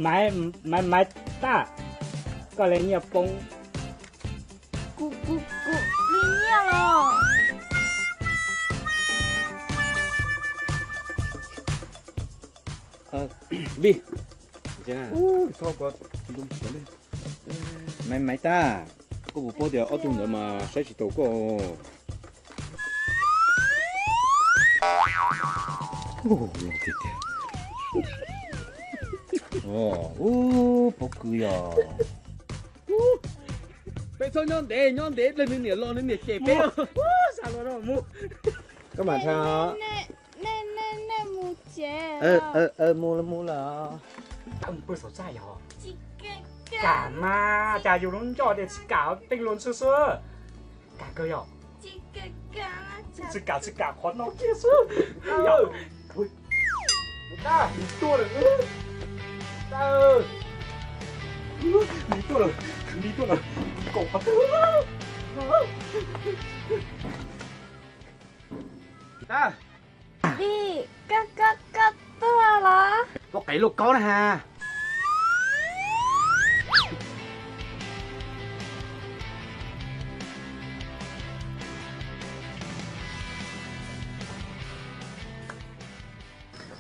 Maiv, Maiv, Maiv Taj, koj li nyiaj poob. Kuv, kuv, kuv li nyiaj los. Vij, Maiv, Maiv Taj, koj puas paub tias ob tug ntawd mas saib tsis taus koj? Ub, pob kws yog. Peb txhob nyob ntev, nyob ntev dlawg nws niam los nws niam cem peb. Koj mam tha. Nej mus tsev. Mus mus lawm. Pw saum txaj yog. Kam mas cas yus lub ncauj tias tsis kam tej luag ntxhw xwb. Kam kawg yog. Tsis kam, tsis kam qhov no kiag xwb. Nws tuaj lawm. Nws tuaj lawm, nws tuaj lawm. Kaum qhov twg. Vij, koj, koj, koj tuaj los? Tuaj qev lauj kaub na has.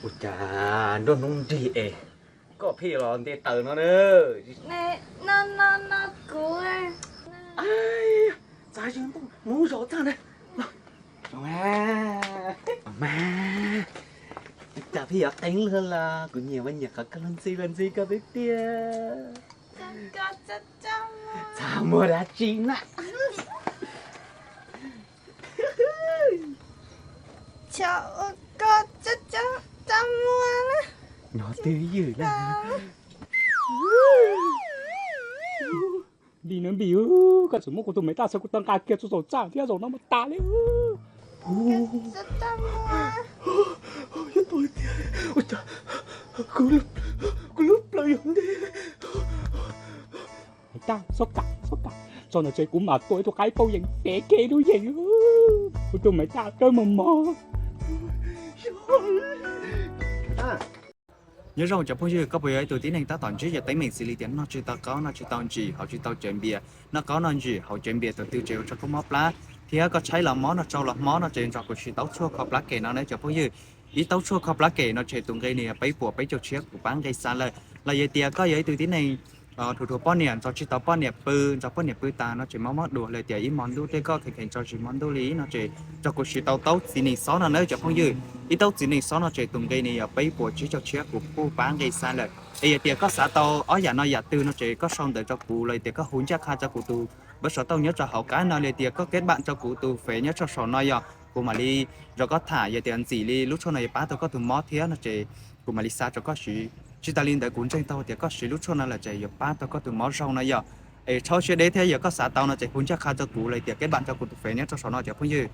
Ua cas nruab hnub nrig es koj pheej los nte taws no na? No, no, no kuv. Txav zis npoj mus zov txaj na. Mas, cas pheej yuav qeeb luag los? Kuv nyiam mas nyiam qhov koj luag ntxhi luag ntxhi koj tiag tiag. Txaj muag dab tsi na? Nyob twj ywm na. Npis na Npis, koj txawm muab kuv tus Maiv Taj txhawb kuv tau nqa kiag txog saum txaj thiab zaum no mas tas li. Yog tau tiag, ua cas kuv lub plawv yog ntej. Maiv Taj, txhob kam, txhob kam, txog ntawm tsev kuv mam tua ib tug qaib pauj yees fev kiag ib lub yees. Kuv tus Maiv Taj kawg mos mos. Nyob zoo cov phooj ywg, koj puas yog ib tug tib neeg tab tom ntsib yog teeb meem xws li tias noj tsis tau qaub noj tsis tau ntsim haus tsis tau cawv npias, noj qaub noj ntsim haus cawv npias tus twg tseem ua rau koj mob plab, thiab koj tshaib los mob noj tsau los mob no ces nrog kuv siv tau tshuaj kho plab kem no nawb cov phooj ywg. Ib tau tshuaj kho plab kem no ces tus nqi nws yog peb puas peb caug tshiab kuv pab nqi xa lawm. Los yog tias koj yog ib tug tib neeg nrog tsis tau poj niam, nrog tsis tau poj niam pw, nrog poj niam pw tas no ces mob mob duav li tias ib hmo ntuj tej koj kheev kheev tso zis hmo ntuj li no ces nrog kuv siv tau taub txiv nees xob no nawb cov phooj ywg. Ib taub txiv nees xob no ces tus nqi nws yog peb puas tsib caug tshiab kuv kuj pab nqi xa lawm. Es yog tias koj xav tau ob yam no yam twg no ces koj sau ntawv rau kuv los yog tias koj hu ncaj qha rau kuv tus npawb xov tooj nyob rau hauv qab no li tias koj keb npam rau kuv tus fev nyob rau saum no yog kuv mam li nrog koj tham, yog tias ntxim li lub tshuaj no yuav pab tau koj tus mob thiab no ces kuv mam li xa rau koj siv. Tsis tas li ntawd kuv ntseeg tau tias koj siv lub tshuaj no lawm ces yuav pab tau koj tus mob zoo no yog. Es txhob siab deb thiab yog koj xav tau no ces hu ncaj qha rau kuv los yog tias keb npam rau kuv tus fev nyob rau saum no cov phooj ywg.